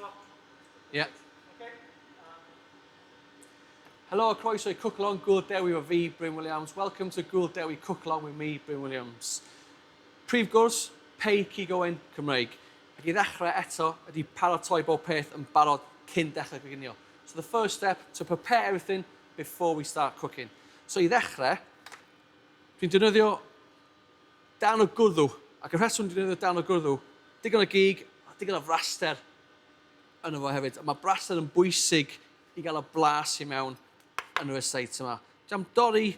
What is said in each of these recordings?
Stop. Yeah. Okay. Helo, croeso i Cook Along Gŵyl Dewi efo fi, Bryn Williams. Welcome to Gŵyl Dewi Cook Along with me, Bryn Williams. Prif gwrs, Pei Cig Owen Cymreig. Ac i ddechrau eto ydy paratoi bob peth yn barod cyn dechrau coginio. So the first step, to prepare everything before we start cooking. So i ddechrau, dwi'n defnyddio darn o gwddw. Ac y rheswm dwi'n defnyddio darn o gwddw, digon o gig a digon o fraster yno fo hefyd. A mae braster yn bwysig i gael y blas i mewn yn y ryseit yma. Dwi am dorri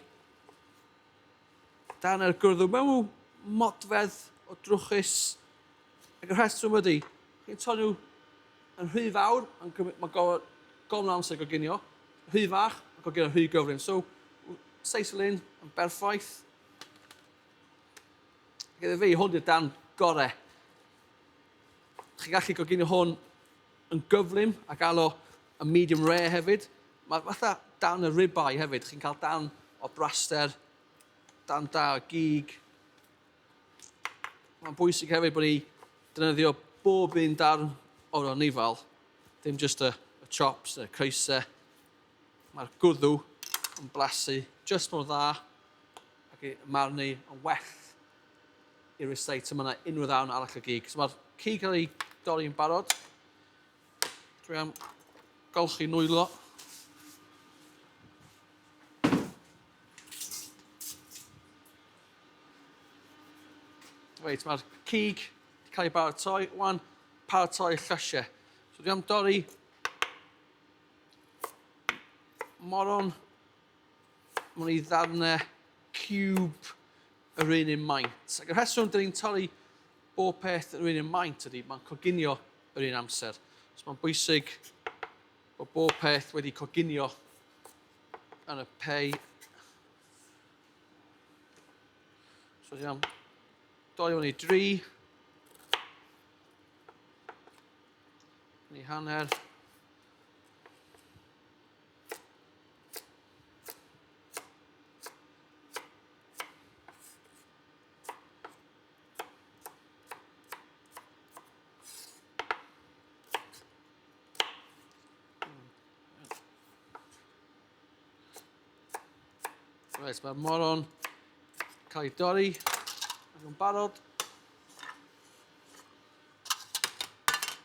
darn o'r gwddw mewn modfedd o drwchus. Ac y rheswm ydy, chi'n torri nhw yn rhy fawr, mae'n gorfod gormod o amser goginio. Rhy fach, mae'n goginio rhy gyflym. So, seis fel hyn yn berffaith. Ac iddo fi, hwn di'r darn gore. Chi'n gallu goginio hwn yn gyflym a gael o yn medium rare hefyd. Mae fatha darn y ribeye hefyd. Chi'n cael darn o braster, darn da o gig. Mae'n bwysig hefyd bod ni defnyddio bob un darn o'r anifal, ddim jyst y, y chops, y coesau. Mae'r gwddw yn blasu jyst mor dda ac y marnu yn well i'r ryseit yma na unrhyw ddarn arall o gig. So mae'r cig cael ei dorri'n barod. Dwi am golchi nwylo. Reit, mae'r cig wedi cael ei baratoi. Wan, paratoi llysiau. So dwi am dorri moron mewn i ddarnau ciwb yr un un maint. Ac y rheswm dyn ni'n torri bob peth yr un un maint ydy mae'n coginio yr un amser. So mae'n bwysig bod bob peth wedi coginio yn y pei. So dwi am dorri hwn i dri. Ni hanner. Reit, mae'r moron cael ei dorri. Mae nhw'n barod.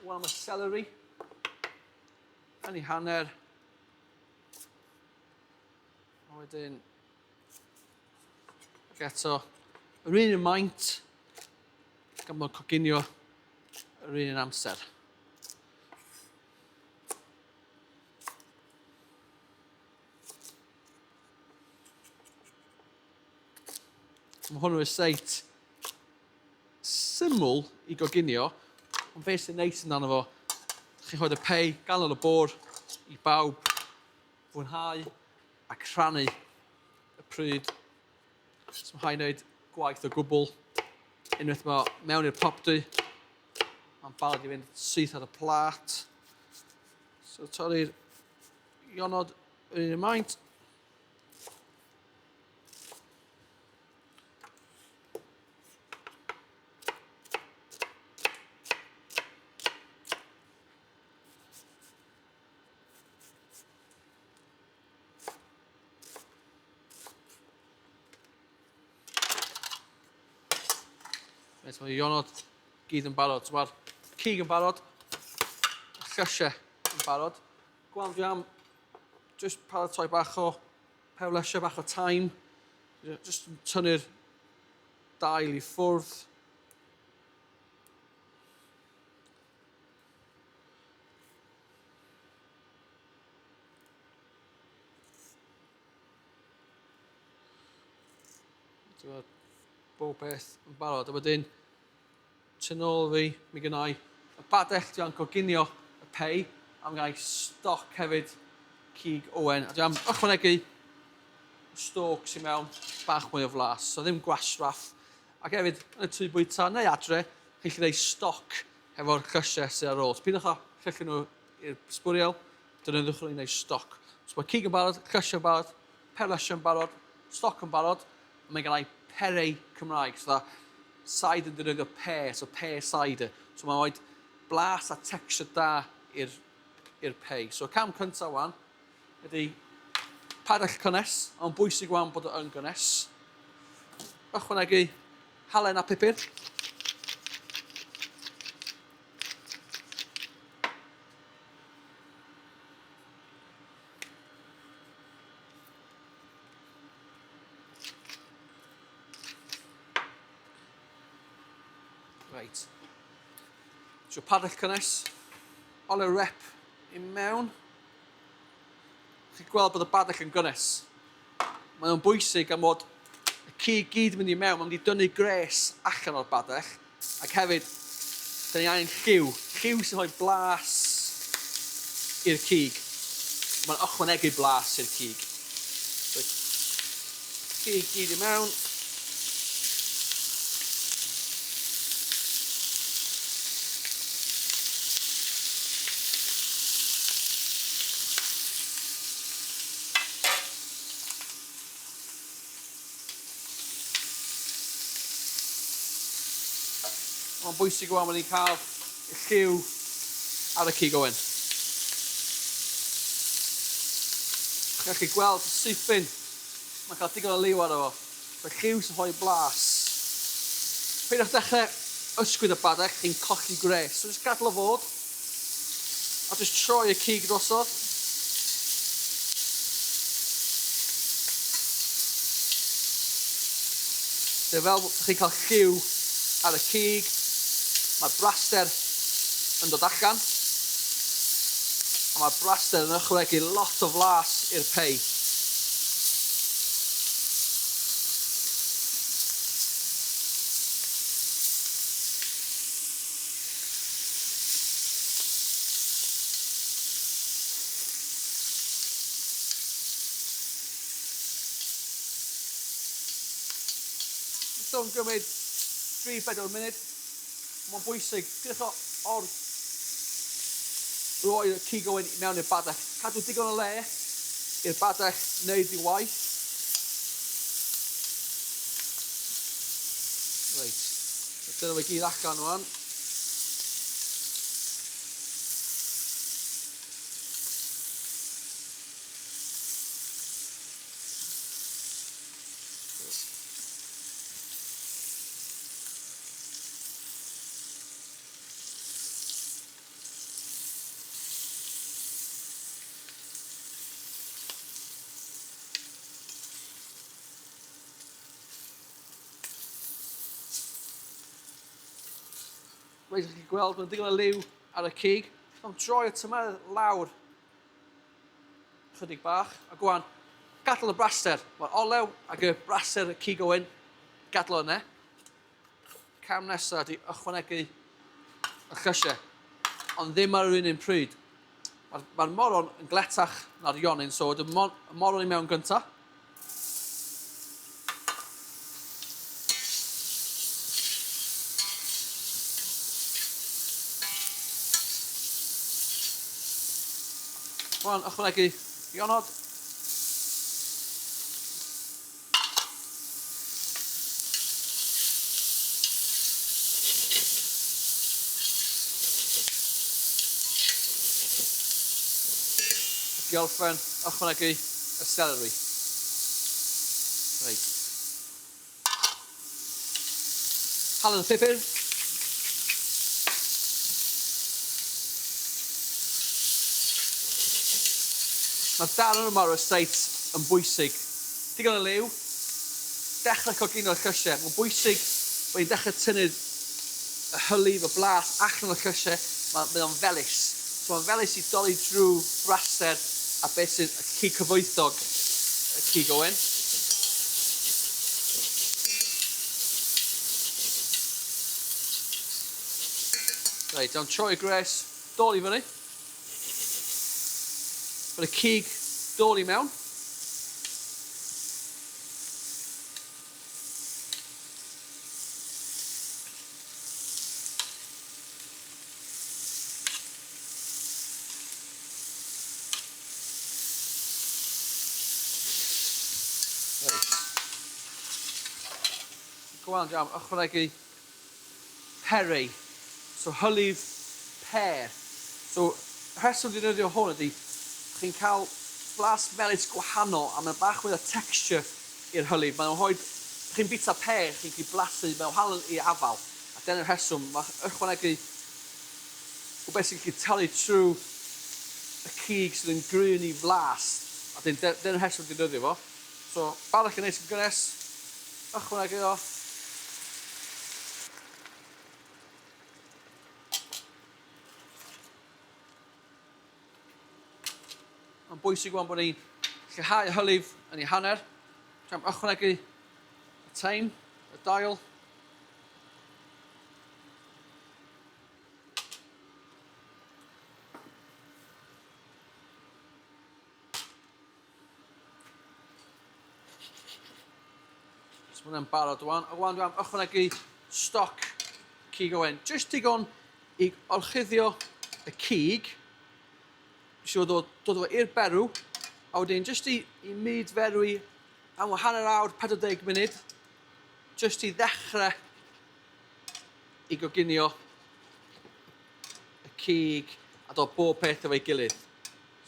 Wan am y celery. Yn ei hanner. A wedyn, ac eto, yr un un maint, gan bod coginio yr un un amser. Mae hwn yn ryseit syml i goginio, ond beth sy'n neis amdano fo, chi'n rhoi y pei ganol y bwr i bawb fwynhau ac rhannu y pryd. So mae rhaid wneud gwaith o gwbl. Unwaith mae mewn i'r popty, mae'n barod i fynd syth ar y plât. So torri'r ionod yr un maint. Reit, mae ionod gyd yn barod. So mae'r cig yn barod, y llysiau yn barod. Gweld dwi am just paratoi bach o perlysiau, bach o thyme. Just yn tynnu'r dail i ffwrdd. Dyma bob peth yn barod. A wedyn, tu nôl fi, mi gynnau y badell dwi am coginio y pei, a mi gynnau stoc hefyd cig owen. A dwi am ychwanegu stôcs i mewn, bach mwy o flas, so ddim gwastraff. Ac hefyd, yn y tŷ bwyta neu adre, chi'n gallu gwneud stoc hefo'r llysiau sydd ar ôl. So pidwch â llyllio nhw i'r sbwriel, defnyddiwch nhw i wneud stoc. So mae cig yn barod, llysiau yn barod, perlysiau yn barod, stoc yn barod, a mae gennau pere Cymraeg. So dda, cider yn defnyddio pear, so pear cider. So mae'n rhoi blas a texture da i'r pei. So cam cyntaf wan ydy padell cynnes, ond bwysig wan bod o yn gynnes. Ychwanegu halen a pupur. Reit. So padell cynnes, olew rep i mewn. Chi'n gweld bod y badell yn gynnes. Mae o'n bwysig am fod y cig gyd yn mynd i mewn, mae'n mynd i dynnu gres allan o'r badell. Ac hefyd, da ni angen lliw. Lliw sy'n rhoi blas i'r cig. Mae'n ychwanegu blas i'r cig. So, cig gyd i mewn. Mae'n bwysig rwan bod ni'n cael y lliw ar y cig oen. Chi'n gallu gweld y syffin, mae'n cael digon o liw arno fo. Mae lliw sy'n rhoi blas. Peidiwch dechrau ysgwyd y badell, chi'n colli gwres. So jyst gadael o fod. A jyst troi y cig drosodd. So fel chi'n cael lliw ar y cig, mae'r braster yn dod allan. A mae'r braster yn ychwanegu lot o flas i'r pei. Dwi'n gymryd 3-4 munud. Mae'n bwysig, pidwch o or roi y cig oen i mewn i'r badell. Cadw digon o le i'r badell wneud ei waith. Reit. Dyna fe gyd allan rwan. Reit, chi'n gweld, mae'n digon o liw ar y cig. Mae'n troi y tymheredd lawr chydig bach. A gwan, gadael y braster. Mae'r olew ac y braster y cig oen, gadael o yna. Cam nesaf ydy ychwanegu y llysiau, ond ddim ar yr un un pryd. Mae'r mae moron yn gletach na'r ionyn, so y moron i mewn gyntaf. Rwan, ychwanegu ionod. Ac i orffen, ychwanegu y seleri. Reit. Halen a phupur. Mae'r darn yma o'r ryseit yn bwysig. Digon o liw. Dechrau coginio'r llysiau. Mae'n bwysig bod ni'n dechrau tynnu'r hylif, y blas allan o'r llysiau. Mae, mae o'n felys. So mae'n felys i dorri drwy braster a beth sy'n y cig cyfoethog y cig oen. Reit, iawn, troi y gwres, dol i fyny. Bod y cig dol i mewn. Reit. Go on, jam, ychwanegu peri. So hylif pear. So Rheswm defnyddio hwn ydy chi'n cael blas melys gwahanol a mae'n bach mwy o texture i'r hylif. Mae'n rhoi... chi'n bita pear, chi'n gallu blasu, mae'n wahanol i afal. A dyna'r rheswm, mae ychwanegu rhywbeth sy'n gallu torri trwy y cig sydd yn gryn i flas. A dyna'r rheswm defnyddio fo. So, barod chi'n neis yn gynnes, ychwanegu o. Mae'n bwysig wan bod ni'n lleihau y hylif yn ei hanner. Dwi'n am ychwanegu y teim, y dail. So mae hwnna'n barod wan. A wan dwi am ychwanegu stoc cig oen. Just digon i orchuddio y cig. Eisiau dod, dod efo i'r berw. A wedyn just i, i myd ferwi am hanner awr, 40 munud. Just i ddechrau i goginio y cig a dod bob peth efo'i gilydd.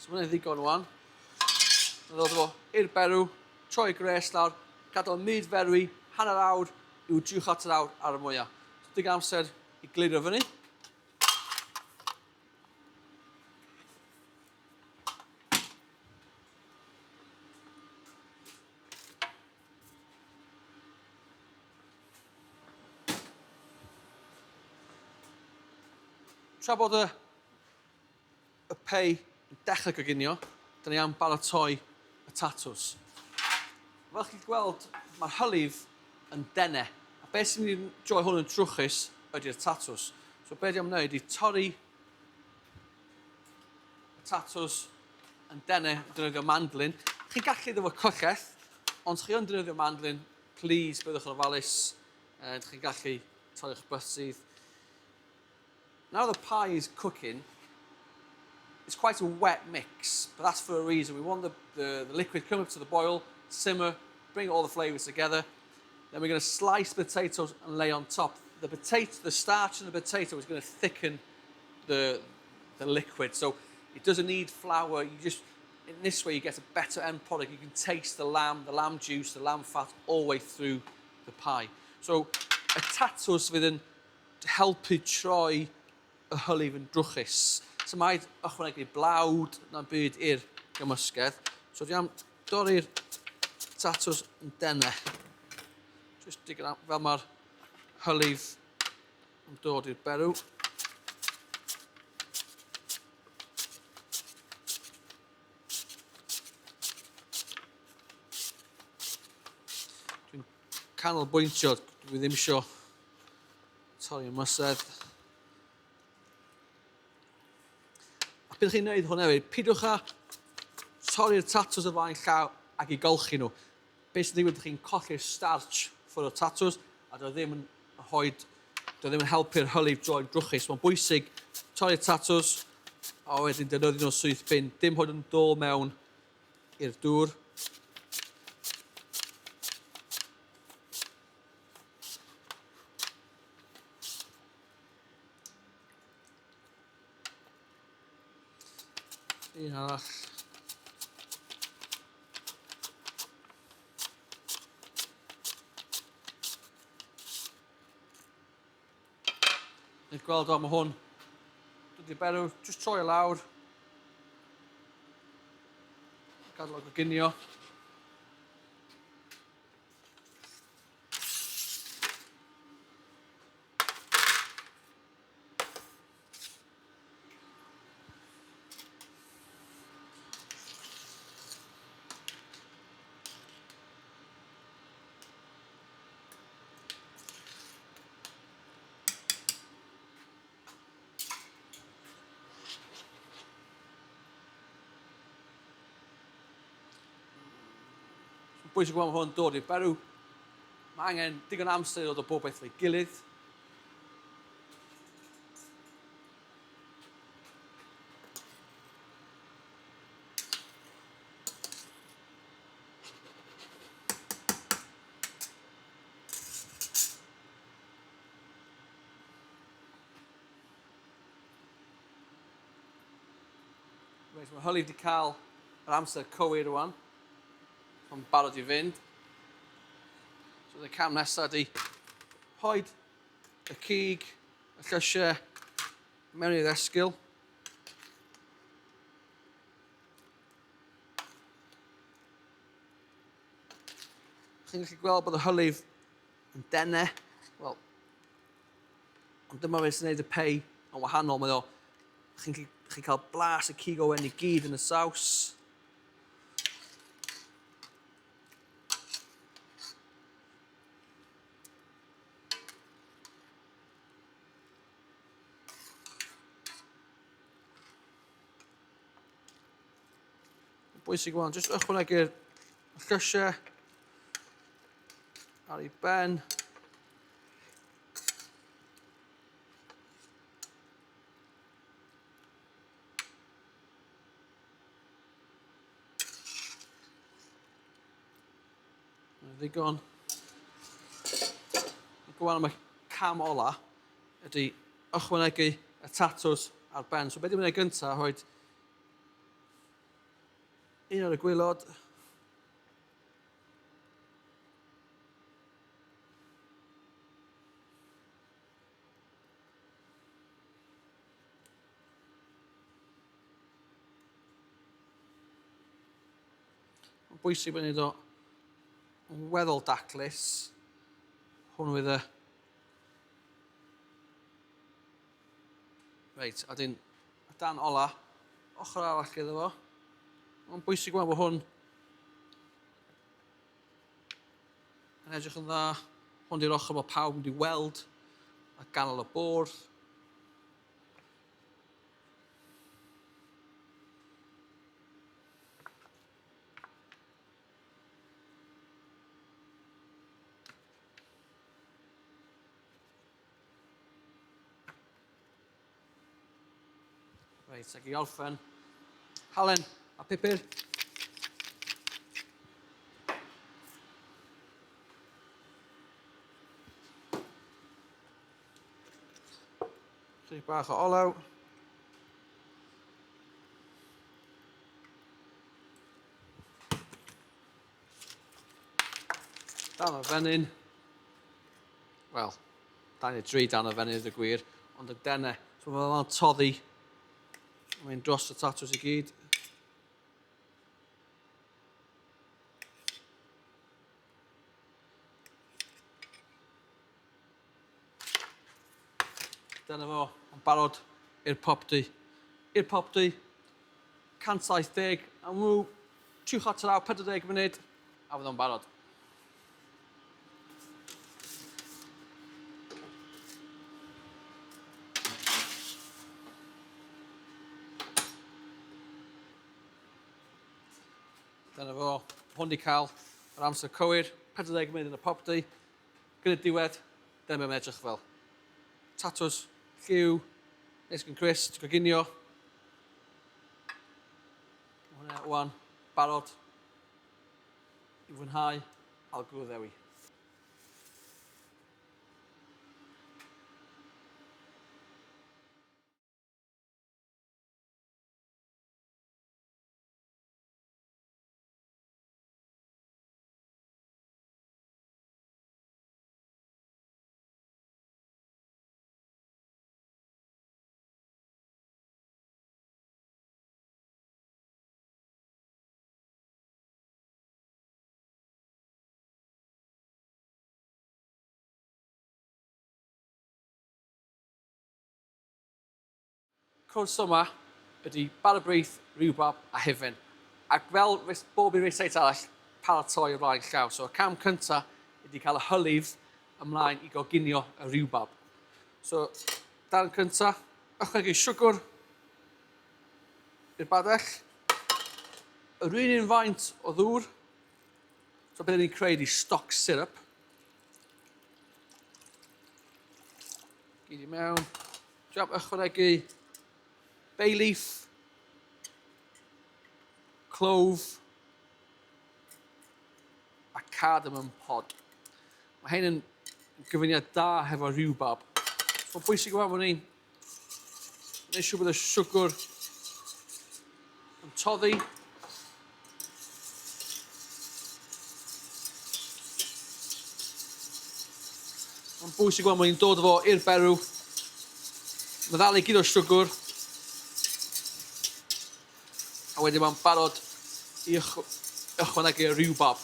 So mae'n ddigon wan. Mae'n ddod efo i'r berw, troi gres lawr, gadael myd ferwi, hanner awr i'w driwch at yr awr ar y mwyaf. So digon amser i glirio fyny. Tra bod y, y pei yn dechrau coginio, da ni am baratoi y tatws. Fel chi'n gweld, mae'r hylif yn dene. A beth sy'n mynd i droi hwn yn trwchus ydy'r tatws. So be di am wneud i torri y tatws yn dene yn defnyddio mandolin. Chi'n gallu ddefo cyllell, ond chi yn defnyddio mandolin, please byddwch yn ofalus. Chi'n gallu torri'ch bysedd. Now the pie is cooking, it's quite a wet mix, but that's for a reason. We want the, the, the liquid come up to the boil, simmer, bring all the flavours together. Then we're going to slice the potatoes and lay on top. The potato, the starch in the potato is going to thicken the, the liquid. So it doesn't need flour. You just, in this way, you get a better end product. You can taste the lamb, the lamb juice, the lamb fat all the way through the pie. So, y tatws fydd yn helpu troi y hylif yn drwchus. So mae ychwanegu blawd na'n byd i'r gymysgedd. So dwi am dorri'r tatws yn denau. Just digon am, fel mae'r hylif yn dod i'r berw. Dwi'n canolbwyntio, dwi ddim isio torri ymysedd. A bydd chi'n gwneud hwn hefyd, pidwch â torri'r tatws o flaen llaw ac i golchi nhw. Beth sy'n digwydd, chi'n colli'r starch ffwrdd o'r tatws a dwi ddim yn rhoi, dwi ddim yn helpu'r hylif droi'n drwchus. Mae'n bwysig torri'r tatws a wedyn defnyddio nhw'n syth bin, dim hyd yn dod mewn i'r dŵr. Un arall. Ni'n gweld o, mae hwn. Dod i berw, just troi e lawr. Gadael o goginio. Bwysig gweld hwn dod i'r berw. Mae angen digon amser i ddod o bob beth o'i gilydd. Reit, mae hylif wedi cael yr amser cywir rwan. Mae'n barod i fynd. So, y cam nesaf ydy rhoid y cig, y llysiau, mewn i'r esgyl. Chi'n gallu gweld bod y hylif yn dene. Wel, ond dyma beth sy'n gwneud y pei yn wahanol. Mae o, chi'n chi cael blas y cig owen i gyd yn y saws. Bwysig wan, jyst ychwanegu'r llysiau ar ei ben. Mae'n ddigon. Gwan am y cam ola ydy ychwanegu y tatws ar ben. So beth dwi'n gwneud gyntaf, rhoi un ar y gwylod. Mae'n bwysig bod ni'n o yn weddol daclus. Hwn fydd y... Reit, a dyn, y dan ola, ochr arall iddo fo. Mae'n bwysig gweld bod hwn yn edrych yn dda. Hwn di'r ochr mae pawb yn mynd i weld a ganol y bwrdd. Reit, ac i orffen, halen a pupur. Chydig bach o olew. Dan o fenyn. Wel, dau neu dri dan o fenyn y gwir, ond y dene. So mae'n toddi. Mae'n dros y tatws i gyd. Dyna fo, yn barod i'r popty. I'r popty, 170 am rhyw 3 awr 40 munud, a fydd o'n barod. Dyna fo, hwn di cael yr amser cywir, 40 munud yn y popty. Gyda diwedd, dyna beth mae'n edrych fel. Tatws, lliw, neis yn crisp, coginio. Mae hwnna wan, barod i fwynhau Algwr Ddewi. Cwrs yma ydy bara brith, rhiwbab a hufen. Ac fel bob un ryseit arall, paratoi o flaen llaw. So y cam cynta ydy cael y hylif ymlaen i goginio y rhiwbab. So, darn cynta, ychwanegu siwgr i'r badell, yr un un faint o ddŵr, so beth ni'n creu ydy stock syrup. Gyd i mewn. Dwi'n ychwanegu bay leaf, clove a cardamom pod. Mae hyn yn gyfuniad da hefo rhywbab. Mae'n bwysig yma bod ni'n gwneud siŵr bod y siwgr Toddi. Mae'n bwysig gweld mwyn dod fo i'r berw. Meddalu gyd o'r siwgr. A wedyn mae'n barod i ychwanegu y rhiwbab.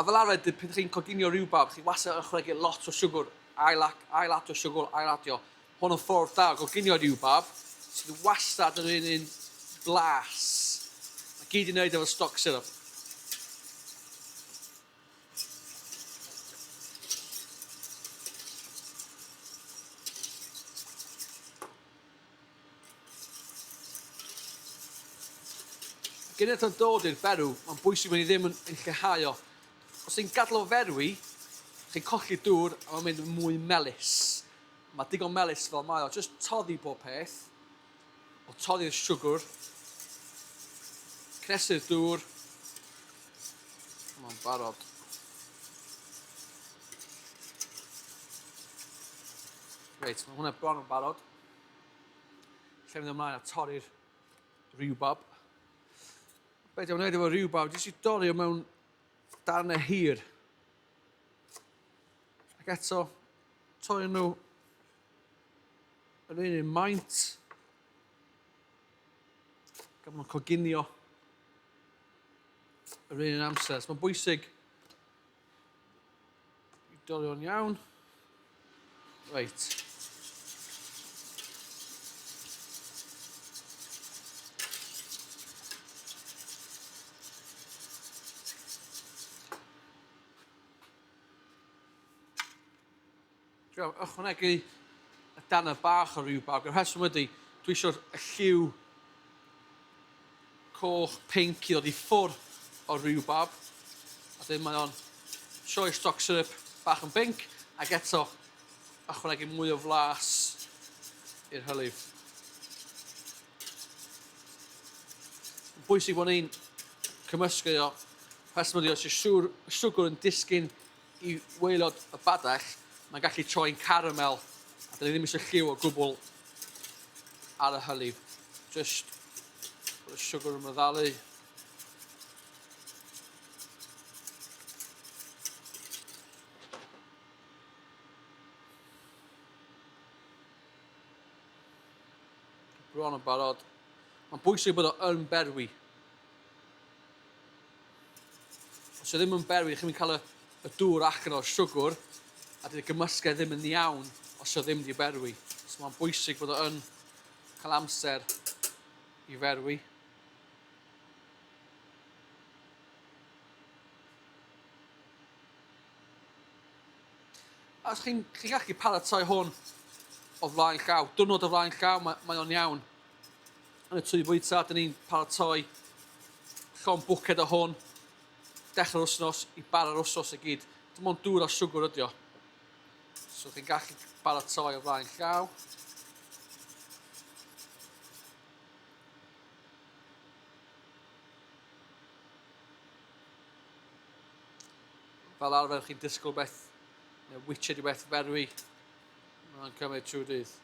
A fel arfer, pryd chi'n coginio rhiwbab, chi wastad yn ychwanegu lot o siwgr, ail-adio siwgr, ail-adio. Hwn yn ffordd da o goginio rhiwbab sydd wastad yr un un blas. Mae gyd i wneud efo stock syrup. Ac unwaith yn dod i'r berw, mae'n bwysig bod ni ddim yn, yn lleihau o. Os ti'n gadael o ferwi, chi'n colli dŵr a mae'n mynd yn mwy melys. Mae digon melys fel mae o. Just toddi pob peth. O toddi'r siwgr. Cnesu'r dŵr. Mae'n barod. Reit, mae hwnna bron yn barod. Lle mynd ymlaen a torri'r rhywbab. Be dwi'n gwneud efo rhywbab, jyst i dorri o mewn darnau hir. Ac eto, torri nhw yr un un maint. Gan nhw'n coginio yr un un amser. So mae'n bwysig i dorri o'n iawn. Reit. Dwi'n ychwanegu y darnau bach o rhywbeth. Y rheswm ydy, dwi eisiau'r lliw coch, pinc i ddod i ffwrdd o'r rhywbab. A dyn mae o'n troi stock syrup bach yn binc, ac eto ychwanegu mwy o flas i'r hylif. Mae'n bwysig bod ni'n cymysgu o. Rheswm ydy, os yw'r siwgr yn disgyn i waelod y badell, mae'n gallu troi'n caramel, a dyn ni ddim eisiau lliw o gwbl ar y hylif. Just bod y siwgr yn meddalu. Bron yn barod. Mae'n bwysig bod o yn berwi. Os yw ddim yn berwi, chi'n mynd cael y, y dŵr allan o'r siwgr, a dydy gymysgedd ddim yn iawn os yw ddim wedi berwi. So mae'n bwysig bod o yn cael amser i ferwi. A os chi'n chi gallu paratoi hwn o flaen llaw, diwrnod o flaen llaw, mae, mae o'n iawn. Yn y tŷ bwyta, dyn ni'n paratoi llond bwced o hwn, dechrau'r wythnos i bara'r wythnos i gyd. Dim ond dŵr a siwgr ydi o. So chi'n gallu paratoi o flaen llaw. Fel arfer chi'n disgwyl beth, neu witcher i beth ferwi. Mae'n cymryd trwy dydd.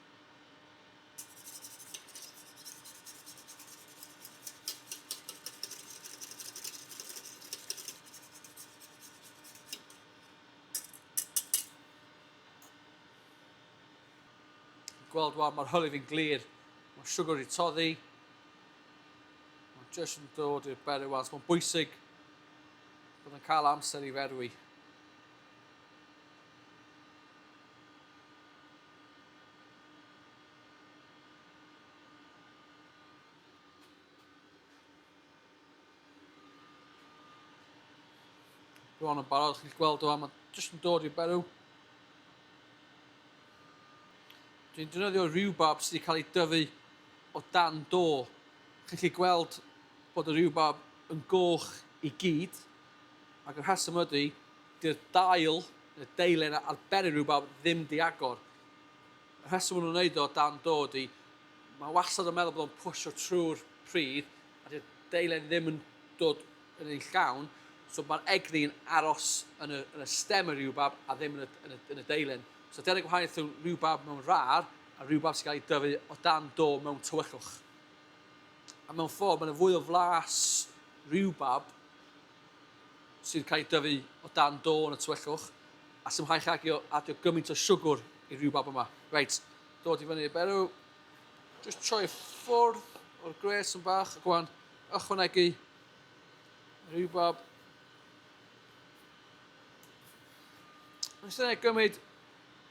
Gweld wan, mae'r hylif yn glir. Mae'r siwgr wedi toddi. Mae'n jyst yn dod i'r berw wan. So mae'n bwysig bod yn cael amser i ferwi. Bron yn barod, chi'n gweld o, mae jyst yn dod i'r berw. Dwi'n defnyddio rhywbab sydd wedi cael ei dyfu o dan do. Chi'n gallu gweld bod y rhywbab yn goch i gyd, ac y rheswm ydy, dy'r dail, y deilen ar ben y rhywbab ddim di agor. Y rheswm maen nhw'n wneud o dan do ydy, mae wastad yn meddwl bod o'n pwysio trwy'r pridd, a dy'r deilen ddim yn dod yn ei llawn, so mae'r egni yn aros yn y, yn y stem y rhywbab a ddim yn y, yn y, yn y deilen. So dyna'r gwahaniaeth rhwng rhywbab mewn rar a rhywbab sy'n cael ei dyfu o dan do mewn tywyllwch. A mewn ffordd, mae yna fwy o flas rhywbab sydd cael ei dyfu o dan do yn y tywyllwch, a sy'n rhaid chi adio, adio gymaint o siwgr i rhywbab yma. Reit, dod i fyny y berw, just troi ffwrdd o'r gres yn bach, ac wan, ychwanegu rhywbab. Mae'n syniad gymryd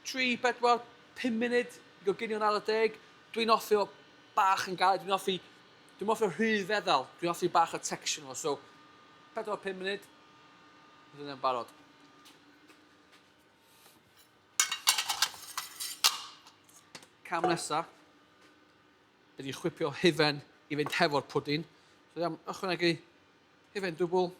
3, 4, 5 munud i goginio'n ar y deg. Dwi'n hoffi o bach yn galed, dwi'n hoffi, dwi'n hoffi o rhy feddal, dwi'n hoffi bach o texture nhw. So, 4, 5 munud, bydd yna'n barod. Cam nesa, ydy chwipio hufen i fynd hefo'r pwdin. So, am ychwanegu hufen dwbl,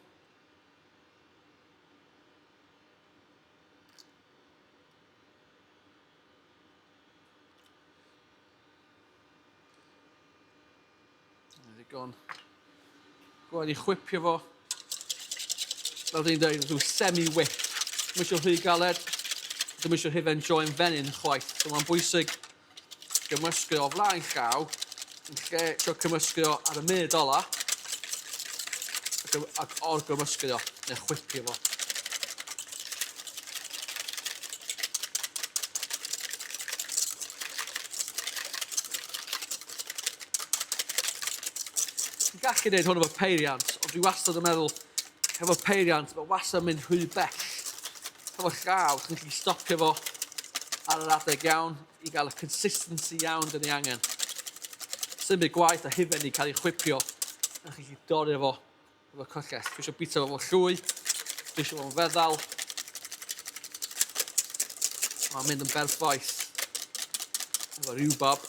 Ddigon. Gwaed i chwipio fo. Fel dyn ni'n dweud, rhyw semi-whip. Ddim eisiau rhy galed. Ddim eisiau hufen joen fenyn chwaith. So mae'n bwysig gymysgu o flaen llaw yn lle trio cymysgu o ar y munud ola ac, ac or gymysgu o neu chwipio fo. Ti'n gallu gwneud hwn efo peiriant, ond dwi wastad yn meddwl, efo peiriant, mae wastad yn mynd rhy bell. Efo llaw, ti'n gallu stopio fo ar yr adeg iawn i gael y consistency iawn dyn ni angen. Sy'n byd gwaith a hufen i cael ei chwipio, a chi'n gallu dorri fo efo cyllell. Dwi eisiau bita fo efo llwy, dwi eisiau fo'n feddal. Mae'n mynd yn berffaith efo rhywbab.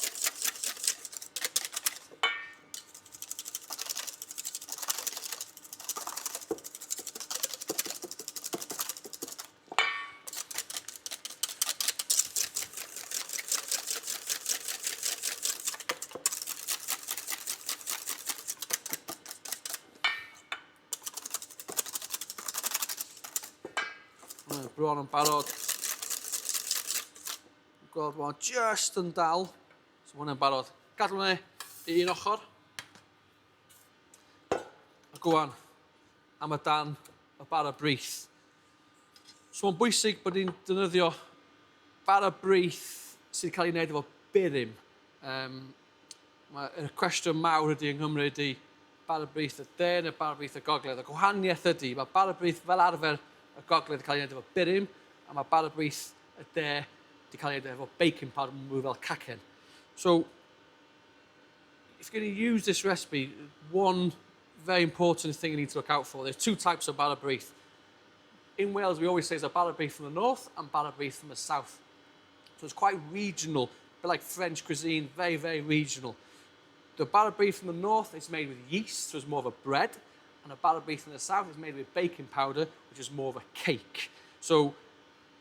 Mae bron yn barod. Gweld bod just yn dal. So mae hwnna'n barod. Gadw hwnna i un ochr. A gwan, am y dan y bara brith. So mae'n bwysig bod ni'n defnyddio bara brith sydd cael ei wneud efo burum. Um, Mae'r cwestiwn mawr ydy yng Nghymru ydy bara brith y de neu bara brith y gogledd. Y gwahaniaeth ydy, mae bara brith fel arfer y gogledd yn cael ei wneud efo burum, a mae bara brith y de wedi cael ei wneud efo baking powder, mwy fel cacen. So, if you're going to use this recipe, one very important thing you need to look out for. There's two types of bara brith. In Wales, we always say there's a bara brith from the north and bara brith from the south. So it's quite regional, a bit like French cuisine, very, very regional. The bara brith from the north is made with yeast, so it's more of a bread. And the bara brith from the south is made with baking powder, which is more of a cake. So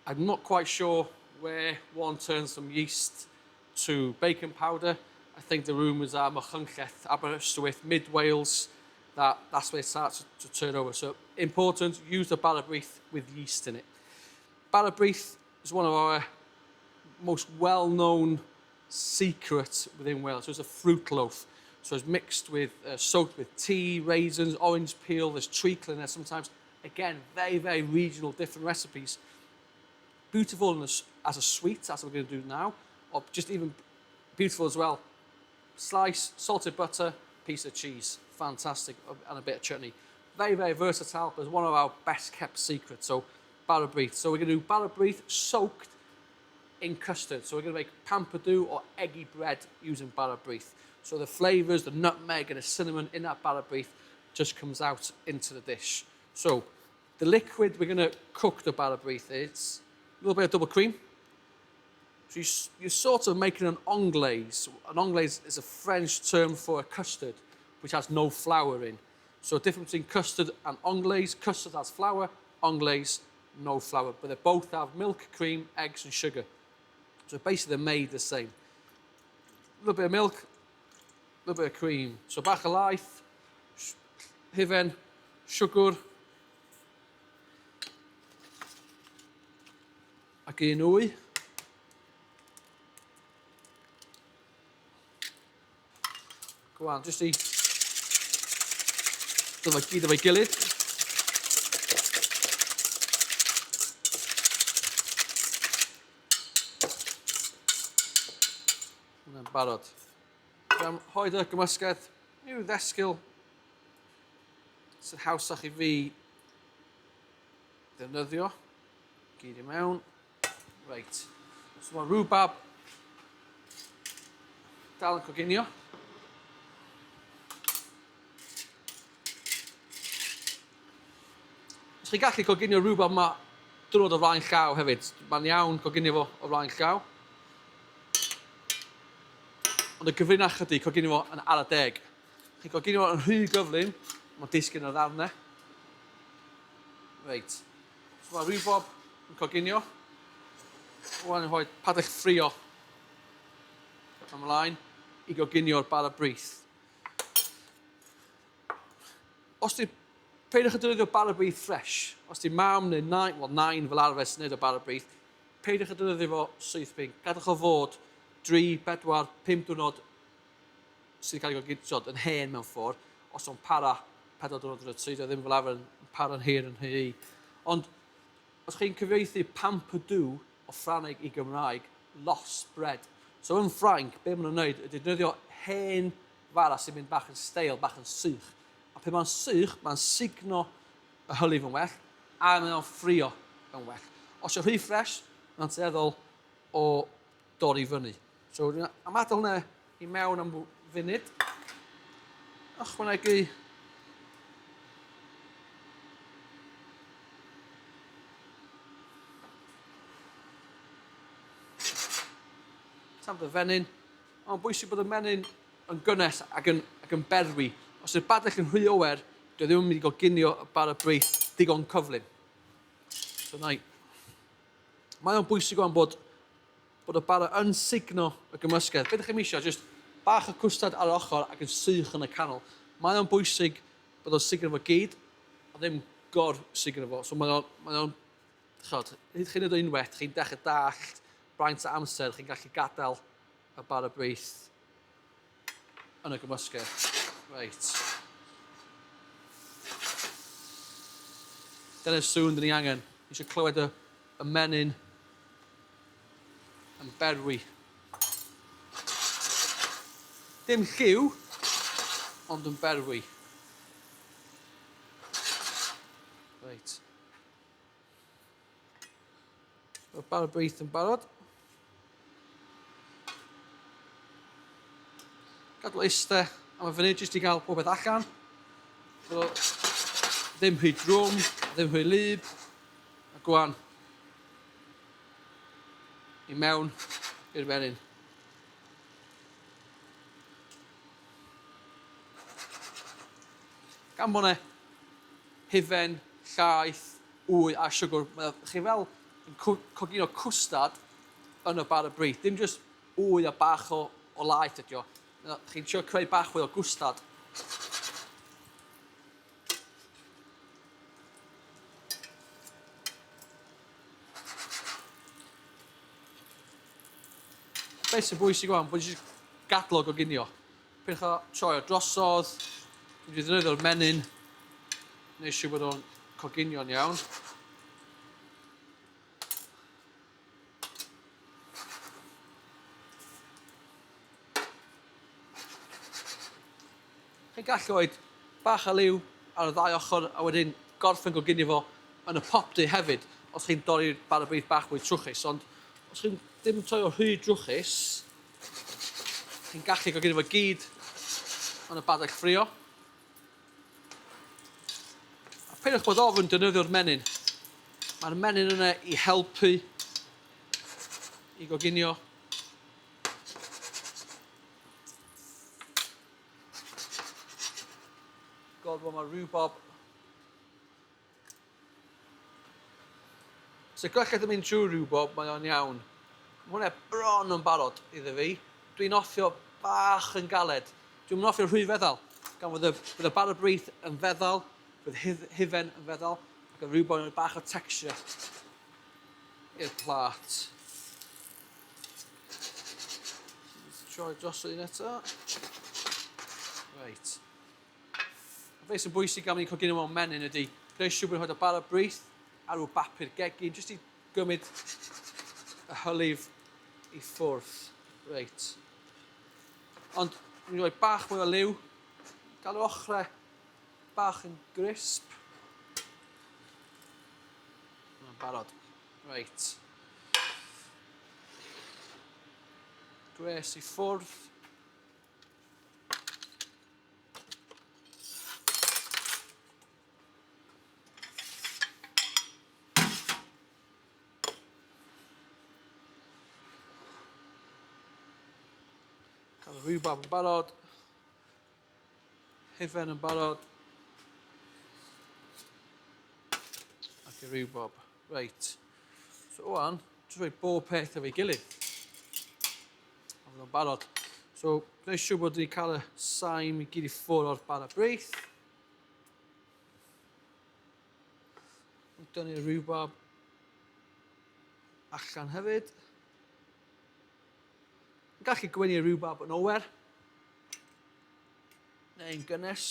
I'm not quite sure where one turns from yeast to baking powder. I think the rumours are Machynlleth, Aberystwyth, Mid Wales, that, that's where it starts to, to turn over. So important, use the bara brith with yeast in it. Bara brith is one of our most well-known secrets within Wales. So it's a fruit loaf. So it's mixed with, soaked with tea, raisins, orange peel, there's treacle in there sometimes. Again, very, very regional, different recipes. Beautiful as, as a sweet, as we're going to do now, or just even beautiful as well. Slice, salted butter, piece of cheese. Fantastic, and a bit of chutney. Very, very versatile, but it's one of our best kept secrets. So, bara brith. So we're going to do bara brith soaked in custard. So we're going to make pampadu or eggy bread using bara brith. So the flavours, the nutmeg and the cinnamon in that bara brith just comes out into the dish. So the liquid we're going to cook the bara brith is a little bit of double cream. So you're sort of making an anglaise. An anglaise is a French term for a custard, which has no flour in. So the difference between custard and anglaise, custard has flour, anglaise, no flour. But they both have milk, cream, eggs and sugar. So basically they're made the same. A little bit of milk, a little bit of cream. So bach o laeth, hufen, siwgr, ac un wy. Go on, jyst i Dyma gyd efo'i gilydd. Hwna'n barod. Dwi'n rhoi y gymysgedd i'w ddesgyl sy'n hawsach i fi ddefnyddio. Gyd i mewn. Reit. So mae rhubab dal yn coginio. Os chi'n gallu coginio rhubab yma dwrnod o flaen llaw hefyd. Mae'n iawn coginio fo o flaen llaw. Ond y gyfrinach ydy coginio fo yn ara deg. Chi'n coginio fo yn rhy gyflym, mae'n disgyn ar ddarnau. Reit. So mae rhubarb yn coginio. Rwan yn rhoi padell ffrio ymlaen i goginio'r bara brith. Os ti peidiwch â defnyddio bara brith ffres. Os ti mam neu nain, wel nain fel arfer sy'n neud o bara brith, peidiwch â defnyddio fo syth bin. Gadwch o fod 3, 4, 5 diwrnod sydd wedi cael ei goginio yn hen mewn ffordd, os o'n para 4 diwrnod yn y tŷ, dio ddim fel arfer yn para'n hir yn rhy. Ond os chi'n cyfieithu pampodou o Ffrangeg i Gymraeg, lost bread. So yn Ffrainc, be maen nhw'n wneud ydy defnyddio hen fara sy'n mynd bach yn stale, bach yn sych. A pe mae'n sych, mae'n sugno y hylif yn well, a mae o'n ffrio yn well. Os yw'n rhy ffres, mae'n tueddol o dorri fyny. So, dwi'n am adael hwnna i mewn am funud. Ychwanegu Tam dy fenyn. Mae'n bwysig bod y menyn yn gynnes ac yn, ac yn berwi. Os yw'r badell yn rhy oer, dwi ddim yn mynd i goginio y bara brith digon cyflym. So, na i. Mae o'n bwysig o'n bod bod y bara yn sugno y gymysgedd. Be ydych chi'n eisiau? Jyst bach o cwstard ar yr ochr ac yn sych yn y canol. Mae o'n bwysig bod o'n sugno fo gyd, ond ddim gor sugno fo. So mae o'n, mae o'n, chod, hyd chi'n neud o unwaith, chi'n dechrau dallt braint o amser, chi'n gallu gadael y bara brith yn y gymysgedd. Reit. Dyna'r sŵn dyn ni angen. Ni eisiau clywed y, y menyn yn berwi. Dim lliw, ond yn berwi. Reit. Mae'r bara brith yn barod. Gadw eiste am y funud jyst i gael popeth allan. So, ddim rhy drwm, ddim rhy lyb. A gwan i mewn i'r menyn. Gan bod 'na hufen, llaeth, wy a siwgr, mae chi fel yn coginio cwstard yn y bara brith. Dim jyst wy a bach o, o laeth ydi o. Chi'n trio creu bach fwy o gwstard. Beth sy'n bwysig o'n bod eisiau gadlo goginio. Peidiwch â troi o drosodd. Dwi'n mynd i ddefnyddio'r menyn. Neu siŵr bod o'n coginio'n iawn. Chi'n gallu oed bach o liw ar y ddau ochr a wedyn gorffen goginio fo yn y popty hefyd os chi'n dorri'r bara brith bach mwy trwchus ond os chi'n ddim yn torri o rhy drwchus Chi'n gallu goginio fo gyd yn y badell ffrio. A peidiwch bod ofn defnyddio'r menyn. Mae'r menyn yna i helpu i goginio. Gweld bod mae rhywbob So gwella ddim mynd trwy rhywbob, mae o'n iawn. Mae hwnna bron yn barod iddo fi. Dwi'n offio bach yn galed. Dwi'n mynd offio rhy feddal, gan fod y, bydd y bara brith yn feddal, bydd hyf, hufen yn feddal, ac y rhywbob yn bach o texture i'r plat. Troi dros un eto. Reit. A beth sy'n bwysig am ni'n coginio mewn menyn ydy gwneud siŵr bod ni'n rhoi y bara brith ar ryw bapur gegin, jyst i gymryd y hylif i ffwrdd. Reit. Ond ni'n rhoi bach mwy o liw, gael yr ochrau bach yn grisp. Mae'n barod. Reit. Gwres i ffwrdd. Cael y rhywbeth yn barod. Hufen yn barod. Ac y rhywbob. Reit. So oan, jyst rhoi bob peth efo'i gilydd. A fydd o'n barod. So, gwneud siŵr bod ni'n cael y saim i gyd i ffwrdd o'r bara brith. Dynnu'r rhywbob allan hefyd. Yn gallu gweini rhywbab yn oer neu'n gynnes.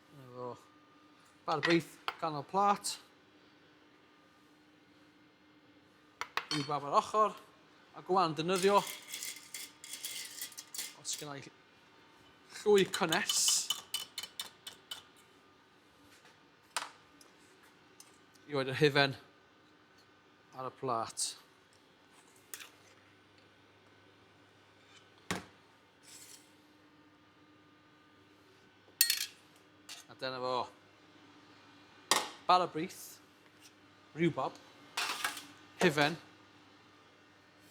Dyna fo. Bar brith ganol plat. Rhywbab ar ochr. A gwan dynyddio. Os gennau llwy cynnes. I roed yr hufen ar y plât. A dyna fo. Bara brith, rhywbob, hufen,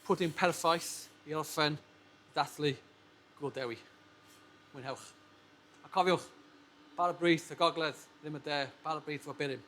pwdin perffaith i orffen dathlu Gŵyl Dewi. Mwynhewch. A cofiwch, bara brith y gogledd, ddim y de, bara brith efo burum.